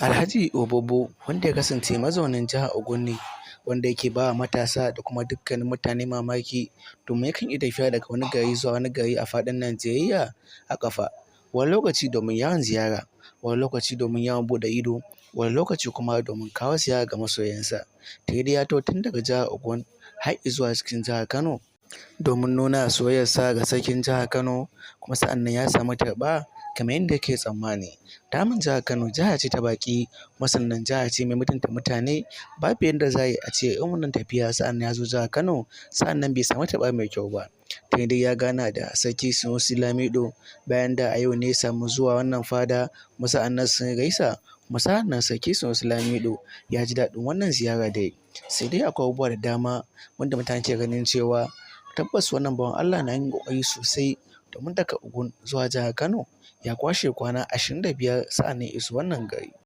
Alhaji Obobo, wanda ya kasance mazaunin jihar Ogun ne, wanda yake ba wa matasa da kuma dukkanin mutane mamaki, domin yakan iya tafiya daga wani gari zuwa wani gari a faɗin Najeriya a ƙafa, wani lokaci domin yawon ziyara, wani lokaci domin yawon buɗe ido, wani lokaci kuma domin kawo ziyara ga masoyansa. Dai ya taho tun daga jihar Ogun har izuwa cikin jihar Kano domin nuna soyayyarsa ga sarkin jihar Kano, kuma sa'annan ya samu tarba kamar yadda yake tsammani. Daman jihar Kano jiha ce ta baƙi, kuma sannan jiha ce mai mutunta mutane. Babu yadda za a yi a ce irin wannan tafiya sa'annan ya zo jihar Kano sa'annan bai samu tarba mai kyau ba. Tuni dai ya gana da Sarki Sunusi Lamido, bayan da a yau ne ya samu zuwa wannan fada, kuma sa'annan sun gaisa, kuma sa'annan Sarki Sunusi Lamido ya ji daɗin wannan ziyara da ya yi. Sai dai akwai abubuwa da dama wanda mutane ke ganin cewa tabbas wannan bawan Allah na yin ƙoƙari sosai, domin daga Ogun zuwa jihar Kano ya kwashe kwana 25 sa'annan ya iso wannan gari.